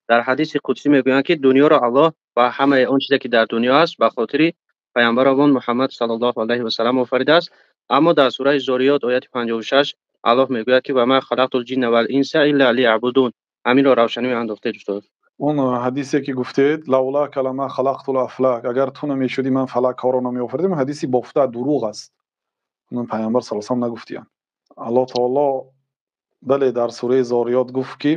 Дар ҳадиси қудсӣ мегӯянд, ки дунёро Аллоҳ ва ҳамаи он чизе ки дар дунё аст ба хотири паёмбарамон Муҳаммад саллаллоҳу алайҳи васаллам офаридааст. Аммо дар сураи Зориёт ояти 56 Аллоҳ мегӯяд, ки ва ма халақтул ҷинна вал инса илла лияъбудун. Ҳаминро равшанӣ меандохтед, устод. Он ҳадисе ки гуфтед, лавлака лама халақтул афлак, агар ту намешудӣ ман фалакҳоро намеофаридам, ҳадиси бофта, дурӯғ аст. Паёмбар саллаллоҳу алайҳи васаллам нагуфтиянд. Аллоҳ таоло бале дар сураи Зориёт гуфт, ки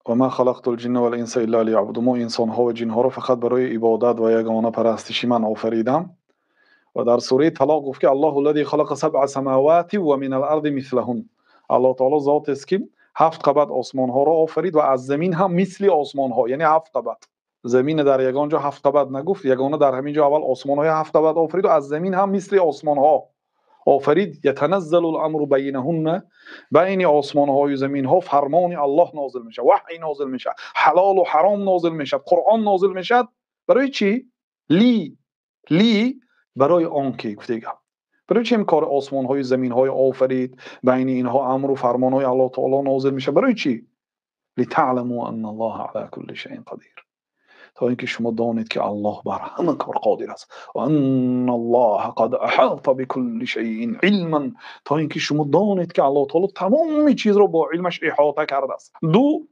ва ма халақтул ҷинна вал инса илла лияъбудун, мо инсонҳо ва ҷинҳоро фақат барои ибодат ва ягона парастиши ман офаридам. Ва дар сураи Талоқ гуфт, ки Аллоҳу аллази халақа сабъа самавати ва минал арзи мислаҳун. Аллоҳ таоло зотест, ки 7 қабат осмонҳоро офарид ва аз замин ҳам мисли осмонҳо, яъне 7 қабат. Замин дар ягон ҷо 7 қабат нагуфт, ягона дар ҳамин ҷо аввал осмонҳои 7 қабат офарид ва аз замин ҳам мисли осмонҳо офарид. Ятаназзалул амру байнаҳунна, байни осмонҳою заминҳо фармони Аллоҳ нозил мешавад, ваҳй нозил мешавад, ҳалолу ҳаром нозил мешавад, Қуръон нозил мешавад. Барои чӣ? Ли барои он ки гуфта гап. Барои чӣ ин кор осмонҳои заминҳои офарид, байни инҳо амру фармонҳои Аллоҳ таоло нозил мешавад? Барои чӣ? Литаъламу анналлоҳа ала кулли шайъин қадир. То инки шумо донед, ки Аллоҳ бар ҳама кор қодир аст. Ва анналлоҳа қад аҳата бикулли шайъин илман. То инки шумо донед, ки Аллоҳ таоло тамоми чизро бо илмаш иҳота кардааст. Ду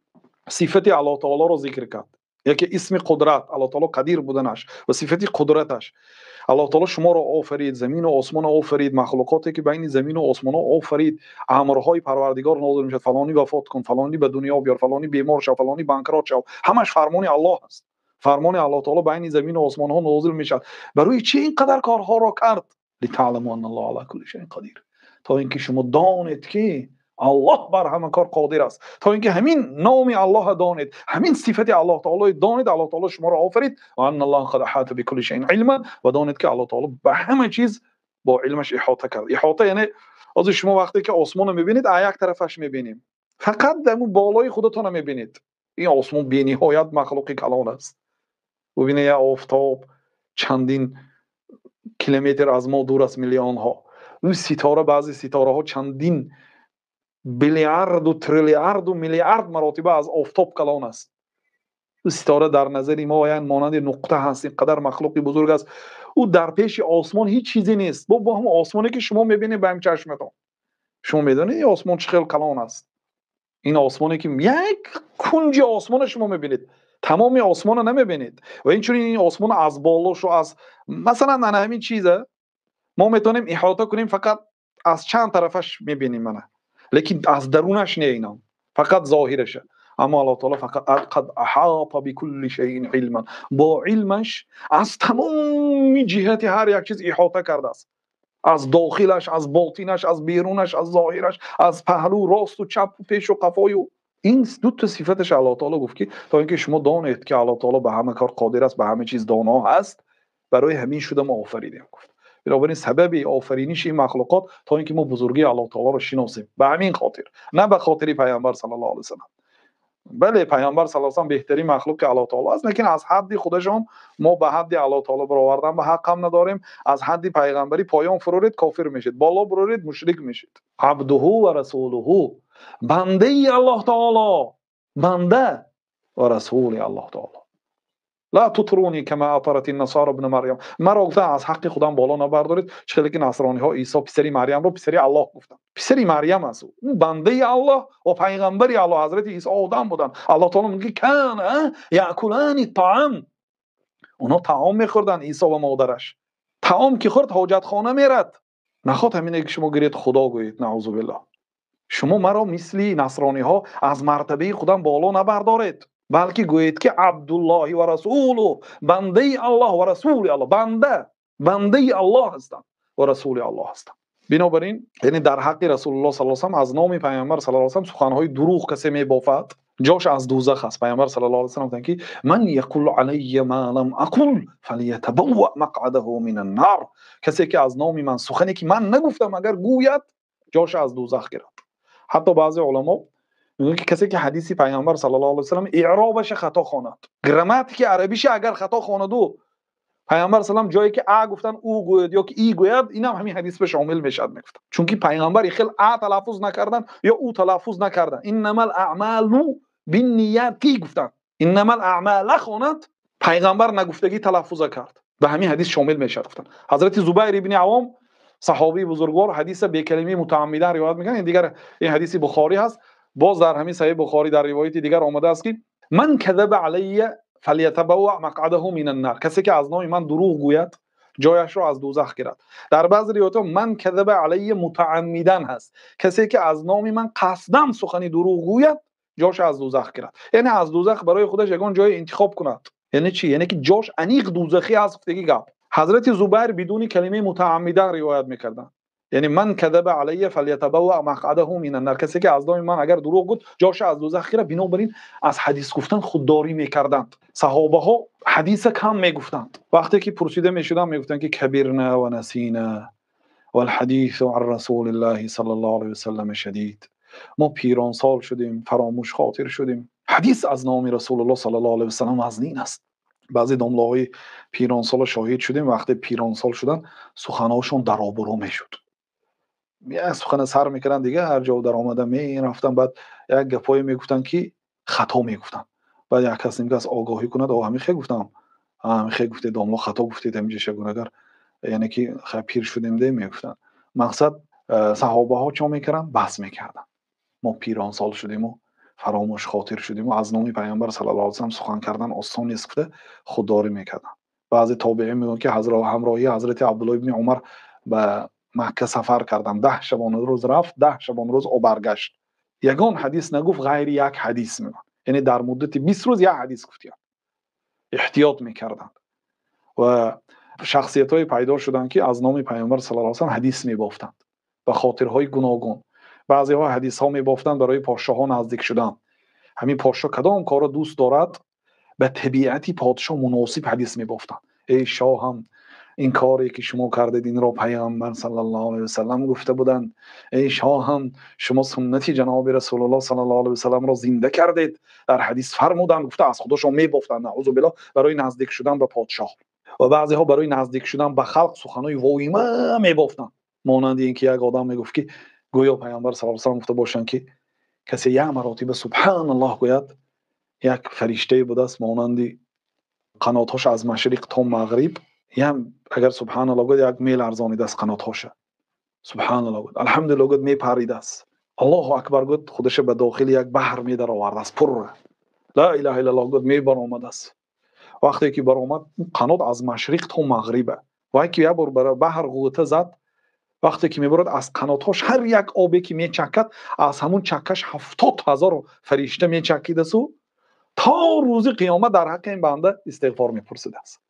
сифати Аллоҳ таолоро зикр кард. Яке исми қудрат, Аллоҳ таоло қадир буданаш ва сифати қудраташ. Аллоҳ таоло шуморо офарид, замину осмонро офарид, махлуқоте ки байни замину осмонҳо офарид, амрҳои Парвардигор нозил мешавад. Фалонӣ вафот кун, фалонӣ ба дунё биёр, фалонӣ бемор шав, фалонӣ банкрот шав. Ҳамаш фармони Аллоҳ аст. Фармони Аллоҳ таоло байни замину осмонҳо нозил мешавад. Барои чӣ ин қадар корҳоро кард? Литаъламу анналлоҳа ала кулли шайъин қадир. То инки шумо донед, ки Аллоҳ бар ҳама кор қодир аст. То инки ҳамин номи Аллоҳро донед, ҳамин сифати Аллоҳ таоло донед, Аллоҳ таоло шуморо офарид. Ва анналлоҳа қад аҳата бикулли шайъин илман. Ва донед, ки Аллоҳ таоло ба ҳама чиз бо илмаш иҳота кард. Иҳота яъне ҳозир шумо вақте ки осмонро мебинед, аз як тарафаш мебинем, фақат дар болои худатонро мебинед. Ин осмон бениҳоят махлуқи калон аст. Бубинед, як офтоб чандин километр аз мо дур аст, миллионҳо. Ӯ ситора, баъзе ситораҳо чандин билиарду триллиарду миллиард маротиба аз офтоб калон аст. Ӯ ситора дар назари мо як монанди нуқта ҳаст, ин қадар махлуқи бузург аст. Ӯ дар пеши осмон ҳеҷ чизе нест. Бо ҳам осмоне ки шумо мебинед ба ҳам чашматон, шумо медонед ин осмон чӣ хел калон аст. Ин осмоне ки як кунҷи осмонро шумо мебинед, тамоми осмонро намебинед. Ва инчунин ин осмон аз болошу аз масалан ана ҳамин чиза мо метавонем иҳота кунем, фақат аз чанд тарафаш мебинем мана, лекин аз дарунаш не, инам фақат зоҳираша. Аммо Аллоҳ таоло фақат қад аҳата бикулли шайъин илман, бо илмаш аз тамоми ҷиҳати ҳар як чиз иҳота кардааст. Аз дохилаш, аз ботинаш, аз берунаш, аз зоҳираш, аз паҳлӯ, росту чапу, пешу қафою. Ин дута сифаташ Аллоҳ таоло гуфт, ки то инки шумо донед, ки Аллоҳ таоло ба ҳама кор қодир аст, ба ҳама чиз доно ҳаст. Барои ҳамин шуда мо офаридем, гуфт. Бинобар ин сабаби офариниши ин махлуқот то инки мо бузургии Аллоҳ таолоро шиносем. Ба ҳамин хотир, на ба хотири паёмбар саллаллоҳу алайҳи васаллам. Бале, паёмбар саллаллоҳу алайҳи васаллам беҳтарин махлуқи Аллоҳ таоло аст, лекин аз ҳадди худашон мо ба ҳадди Аллоҳ таоло баровардан ба ҳақ ҳам надорем. Аз ҳадди пайғамбарӣ поён фурӯред, кофир мешед, боло бурӯред, мушрик мешед. Абдуҳу ва расулуҳу, бандаи Аллоҳ таоло, банда ва расули Аллоҳ таоло. Ла тутруни кама атарати насара ибн Марьям. Маро гуфтан аз ҳаққи худам боло набардоред, чӣ хеле ки насрониҳо Исо писари Марьямро писари Аллоҳ гуфтанд. Писари Марьям аст ӯ бандаи Аллоҳ ва пайғамбари Аллоҳ. Ҳазрати Исо одам буданд. Аллоҳ таоло мегӯяд кана яъкулани таам, онҳо таом мехӯрданд, Исо ва модараш. Таом ки хӯрд, ҳоҷатхона мерад. Наход ҳамине ки шумо гиред худо гӯед, наъузу биллоҳ. Шумо маро мисли насрониҳо аз мартабаи худам боло набардоред, балки гӯед ки Абдуллоҳи ва расулу, бандаи Аллоҳ ва расули Аллоҳ. Банда, бандаи Аллоҳ ҳастам ва расули Аллоҳ ҳастам. Бинобар ин, яъне дар ҳаққи Расулуллоҳ саллаллоҳу алайҳи васаллам аз номи паёмбар саллаллоҳу алайҳи васаллам суханҳои дурӯғ касе мебофад, ҷош аз дӯзах аст. Паёмбар саллаллоҳу алайҳи васаллам гуфтанд, ки ман яқул алайя ма лам ақул фалятабавва мақъадаҳу минан нар. Касе ки аз номи ман сухане ки ман нагуфтам агар гӯяд, ҷош аз дӯзах гирад. Ҳатто баъзе уламо мегӯянд, ки касе ки ҳадиси паёмбар саллаллоҳу алайҳи васаллам иъробаша хато хонад, грамматики арабиша агар хато хонаду, паёмбар саллам ҷое ки а гуфтан ӯ гӯяд ё ки и гӯяд, инам ҳамин ҳадис ба шомил мешавад, мегуфтанд. Чунки паёмбар ин хел а талаффуз накардан ё ӯ талаффуз накардан. Иннамал аъмалу биннияти гуфтанд. Иннамал аъмол хонд, паёмбар нагуфтагӣ талаффуз кард. Ба ҳамин ҳадис шомил мешавад гуфтанд. Ҳазрати Зубайр ибни Аввом саҳобии бузургвор ҳадисро бе калимаи мутааммидан ривоят мекунанд. Ин дигар ин ҳадиси Бухорӣ ҳаст. Боз дар ҳамин Саҳеҳи Бухорӣ дар ривояти дигар омадааст ки ман казаба алайя фалятабавва мақъадаҳу минан-нор. Касе ки аз номи ман дурӯғ гӯяд, ҷояшро аз дӯзах гирад. Дар баъзе ривоятҳо ман казаба алайя мутааммидан ҳаст. Касе ки аз номи ман қасдан сухани дурӯғ гӯяд, ҷояшро аз дӯзах гирад. Яъне аз дӯзах барои худаш ягон ҷой интихоб кунад. Яъне чӣ? Яъне ки ҷояш аниқ дӯзахӣ аст гуфтагӣ гап. Ҳазрати Зубайр бидуни калимаи мутааммидан ривоят мекарданд. Яъне ман казаба алайя фалятабавва мақъадаҳу минан-нор. Касе ки аз номи ман агар дурӯғ гуфт, ҷояшро аз дӯзах гирад. Бинобар ин аз ҳадис гуфтан худдорӣ мекарданд. Саҳобаҳо ҳадисро кам мегуфтанд. Вақте ки пурсида мешуданд мегуфтанд ки кабирна ва насина вал-ҳадису ан расулиллаҳи саллаллоҳу алайҳи васаллам шадид. Мо пиронсол шудем, фаромӯшхотир шудем. Ҳадис аз номи Расулуллоҳ саллаллоҳу алайҳи васаллам вазнин аст. Баъзе домлаҳои пиронсолро шоҳид шудем, вақте пиронсол шуданд суханҳошон дар обрӯ мешуд. Як сухане сар мекарданд, дигар ҳар ҷо дар омада мерафтанд, баъд як гапҳое мегуфтанд ки хато мегуфтанд. Баъд як кас ним кас огоҳӣ кунад, о ҳамин хе гуфтам, ҳамин хе гуфтед, домло хато гуфтед, ҳамин ҷо шагун агар яъне ки пир шудем де мегуфтанд. Мақсад саҳобаҳо чӣ мекарданд? Баҳс мекарданд. Мо пиронсол шудему фаромӯш хотир шудему аз номи паёмбар саллаллоҳу алайҳи васаллам сухан кардан осон нест гуфта худдорӣ мекарданд. Баъзе тобеин мегӯянд ки ҳамроҳии ҳазрати Абдуллоҳ ибни Умар ба Макка сафар карданд. 10 шабонарӯз рафт, 10 шабонарӯз баргашт. Ягон ҳадис нагуфт ғайри як ҳадис мегӯянд. Яъне дар муддати 20 рӯз як ҳадис гуфтанд. Эҳтиёт мекарданд. Ва шахсиятҳое пайдо шуданд ки аз номи паёмбар саллаллоҳу алайҳи васаллам ҳадис мебофтанд ба хотирҳои гуногун. Баъзеҳо ҳадисҳо мебофтанд барои подшоҳон наздик шудан. Ҳамин подшоҳ кадом корро дӯст дорад, ба табиати подшоҳ муносиб ҳадис мебофтанд. Эй шоҳам, ин коре ки шумо кардед инро паёмбар саллаллоҳу алайҳи васаллам гуфта буданд. Эй шоҳам, шумо суннати ҷаноби Расулуллоҳ саллаллоҳу алайҳи васалламро зинда кардед, дар ҳадис фармуданд гуфта аз худашон мебофтанд, наъузу биллоҳ, барои наздик шудан ба подшоҳ. Ва баъзеҳо барои наздик шудан ба халқ суханои воима мебофтанд. Монанди инки як одам мегуфт ки гӯё паёмбар саллаллоҳу алайҳи васаллам гуфта бошанд ки касе як маротиба субҳаналлоҳ гӯяд, як фариштае будааст монанди қанотҳош аз машриқ то мағриб, ям агар субҳаналлоҳ гӯяд як мел арзонидааст қанотҳоша. Субҳаналлоҳ гӯяд, алҳамдулиллоҳ гӯяд, мепаридааст. Аллоҳу акбар гӯяд, худаша ба дохили як баҳр медаровардааст пурра. Ла илаҳа иллаллоҳ гӯяд, мебаромадааст. Вақте ки баромад, қанот аз машриқ то мағриба. Вай ки як бор бар баҳр ғӯта зад, вақте ки мебарад аз қанотҳош ҳар як обе ки мечакад, аз ҳамун чаккаш 70 000 фаришта мечакидасу то рӯзи қиёмат дар ҳаққи ин банда истиғфор мепурсидааст.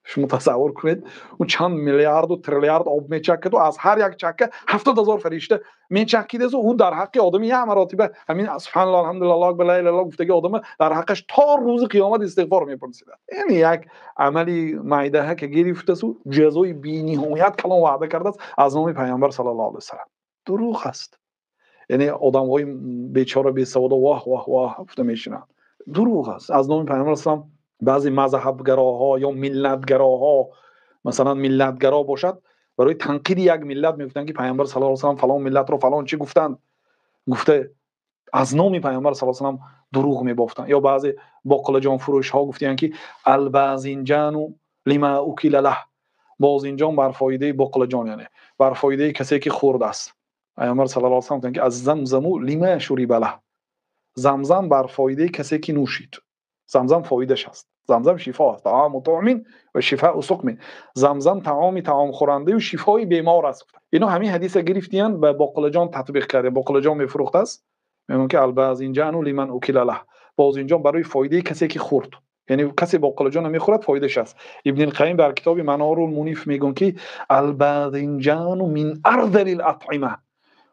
Шумо тасаввур кунед, ӯ чанд миллиарду триллиард об мечакаду аз ҳар як чакка 70 000 фаришта мечакидасу ӯ дар ҳаққи одами як маротиба ҳамин субҳаналлоҳ, алҳамдулиллоҳ, аллоҳу акбар, ла илаҳа иллаллоҳ гуфтаги одама дар ҳаққаш то рӯзи қиёмат истиғфор мепурсидааст. Яъне як амали майдаҳа ки гирифтасу ҷазои бениҳоят калон ваъда кардааст аз номи паёмбар саллаллоҳу алайҳи васаллам. Дурӯғ аст. Яъне одамҳои бечора бесаводо воҳ воҳ воҳ гуфта мешинанд. Дурӯғ аст. Аз номи паёмбар саллаллоҳу алайҳи васаллам баъзе мазҳабгароҳо ё миллатгароҳо, масалан миллатгаро бошад, барои танқиди як миллат мегуфтанд ки паёмбар саллаллоҳу алайҳи васаллам фалон миллатро фалон чӣ гуфтанд, гуфта аз номи паёмбар саллаллоҳу алайҳи васаллам дурӯғ мебофтанд. Ё баъзе боқилаҷонфурӯшҳо гуфтанд ки албазинҷану лима укила лаҳ, бозинҷон бар фоидаи боқилаҷон, яъне бар фоидаи касе ки хӯрдааст. Паёмбар саллаллоҳу алайҳи васаллам гуфтанд ки аз-замзаму лима шуриба лаҳ, замзам бар фоидаи касе ки нӯшид. Замзам фоидаш аст. Замзам шифо аст. Таому туъмин ва шифоу суқмин. Замзам таоми таомхӯрандаю шифои бемор аст. Ино ҳамин ҳадиса гирифтиянд ба боқилаҷон татбиқ карданд. Боқилаҷон мефурӯхтааст, мегӯянд ки албазинҷану лиман укила лаҳ, бозинҷон барои фоидаи касе ки хӯрд. Яъне касе боқилаҷон мехӯрад фоидаш аст. Ибни Қайим дар китоби Манорул Муниф мегӯянд ки албазинҷану мин арзалил атъима,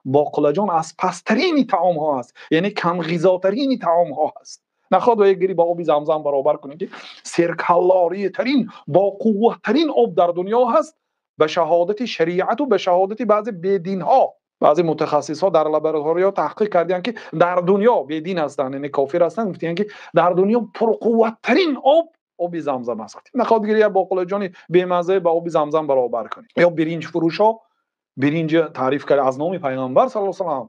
боқилаҷон аз пасттарини таомҳо аст, яъне камғизотарини таомҳо аст. Нахоҳад як гири ба оби замзам баробар кунед ки серкалоритарин, бо қувваттарин об дар дунё ҳаст, ба шаҳодати шариату ба шаҳодати баъзе бединҳо. Баъзе мутахассисҳо дар лабораторияҳо таҳқиқ карданд ки дар дунё бедин ҳастанд, яъне кофир ҳастанд, гуфтанд ки дар дунё пурқувваттарин об оби замзам аст. Нахоҳад гири як боқилаҷони бемаззае ба оби замзам баробар кунед. Ё биринҷфурӯшҳо биринҷ таъриф кард аз номи паёмбар саллаллоҳу алайҳи васаллам,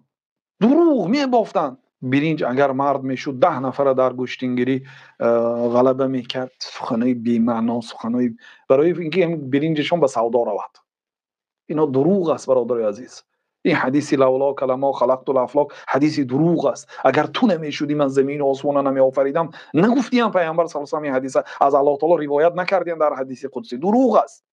дурӯғ мебофтанд. Биринҷ агар мард мешуд 10 нафара дар гӯштингирӣ ғалаба мекард. Суханои бемаъно, суханои барои инки биринҷашон ба савдо равад. Ино дурӯғ аст, бародари азиз. Ин ҳадиси лавлока лама халақтул афлок ҳадиси дурӯғ аст. Агар ту намешудӣ ман замину осмонро намеофаридам. Нагуфтиям Паёмбар саллаллоҳу алайҳи васаллам ин ҳадиса аз Аллоҳи таъоло ривоят накардиям дар ҳадиси қудсӣ. Дурӯғ аст.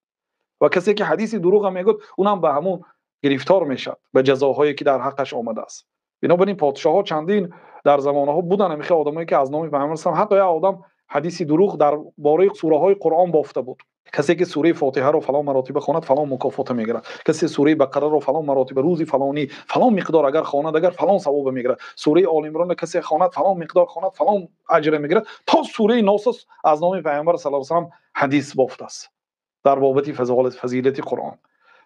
Ва касе ки ҳадиси дурӯғ мегӯяд, унам ба ҳамон гирифтор мешавад, ба ҷазоҳое ки дар ҳаққаш омадааст. Бинобар ин подшоҳҳо чандин дар замонаҳо буданд ҳамин хел одамое ки аз номи Паёмбар саллаллоҳу алайҳи васаллам, ҳатто як одам ҳадиси дурӯғ дар бораи сураҳои Қуръон бофта буд. Касе ки сураи Фотиҳаро фалон маротиба хонад, фалон мукофотро мегирад. Касе сураи Бақараро фалон маротиба рӯзи фалонӣ фалон миқдор агар хонад, агар фалон савобро мегирад. Сураи Оли Имронро касе хонад, фалон миқдор хонад, фалон аҷрро мегирад. То сураи Нос аз номи Паёмбар саллаллоҳу алайҳи васаллам ҳадис бофтааст дар бобати фазилати Қуръон.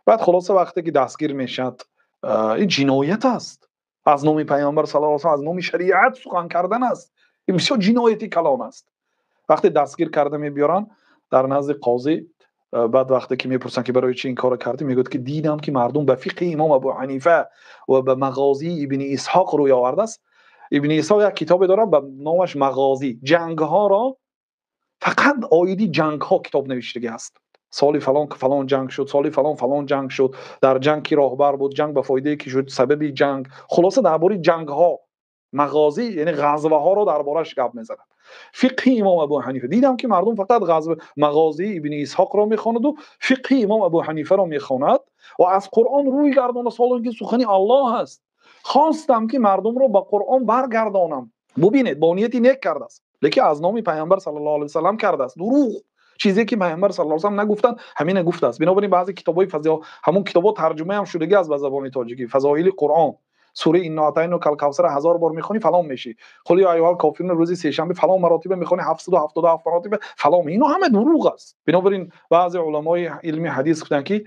Баъд хулоса вақте ки дастгир мешавад, ин ҷиноят аст. Аз номи Паёмбар саллаллоҳу алайҳи васаллам, аз номи шариат сухан кардан аст. Ин бисёр ҷинояти калон аст. Вақте дастгир карда мебиёранд дар назди қозӣ, баъд вақте ки мепурсанд ки барои чӣ ин корро кардӣ, мегӯяд ки дидам ки мардум ба фиқҳи имом Абу Ҳанифа ва ба Мағозии Ибни Исҳоқ рӯй овардааст. Ибни Исҳоқ як китобе дорад ба номаш Мағозӣ. Ҷангҳоро фақат оиди ҷангҳо китоб навиштагӣ аст. Соли фалон фалон ҷанг шуд, соли фалон фалон ҷанг шуд, дар ҷанг ки роҳбар буд, ҷанг ба фоидае ки шуд, сабаби ҷанг. Хулоса дар бораи ҷангҳо, мағозӣ яъне ғазваҳоро дар бораш гап мезанад. Фиқҳи имом Абу Ҳанифа. Дидам ки мардум фақат ғазва Мағозии Ибни Исҳоқро мехонад ва фиқҳи имом Абу Ҳанифаро мехонад ва аз Қуръон рӯй гардонда, соле ки сухани Аллоҳ аст. Хостам ки мардумро ба Қуръон баргардонам. Бубинед, бо нияти нек кардааст, лекин аз номи Паёмбар саллаллоҳу алайҳи васаллам кардааст. Дурӯғ. Чизе ки Паёмбар саллаллоҳу алайҳи васаллам нагуфтанд, ҳамина гуфтааст. Бинобар ин баъзе китобҳои фазоил, ҳамон китобҳо тарҷума ҳам шудагӣ аст ба забони тоҷикӣ. Фазоили Қуръон. Сураи Инна аътайнакал кавсар 1000 бор мехонӣ фалон мешӣ. Қул ё айюҳал кофирун рӯзи сешанбе фалон маротиба мехонӣ 777 маротиба фалон. Ино ҳама дурӯғ аст. Бинобар ин баъзе уламои илми ҳадис гуфтанд ки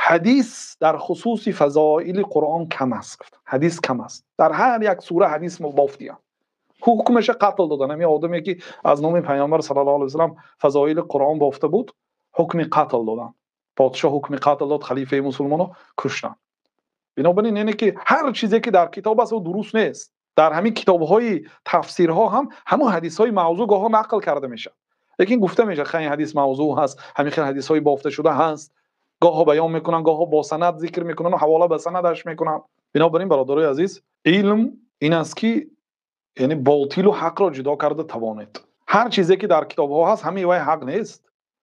ҳадис дар хусуси фазоили Қуръон кам аст. Ҳадис кам аст. Дар ҳар як сура ҳадис бофтианд. Ҳукмашро қатл додан. Ҳамин одаме ки аз номи Паёмбар саллаллоҳу алайҳи васаллам фазоили Қуръон бофта буд, ҳукми қатл додан. Подшоҳ ҳукми қатл дод, халифаи мусулмонро куштанд. Бинобар ин яъне ки ҳар чизе ки дар китоб аст, ӯ дуруст нест. Дар ҳамин китобҳои тафсирҳо ҳам ҳамон ҳадисҳои мавзӯъ гоҳо нақл карда мешавад. Лекин гуфта мешавад ин ҳадис мавзӯъ ҳаст, ҳамин хел ҳадисҳои бофта шуда ҳаст. Гоҳо баён мекунанд, гоҳо бо санад зикр мекунанд ва ҳавола ба санадаш мекунанд. Бинобар ин бародарони азиз, илм ин аст ки яъне ботилу ҳақро ҷудо карда тавонед. Ҳар чизе ки дар китобҳо ҳаст, ҳамаи вай ҳақ нест.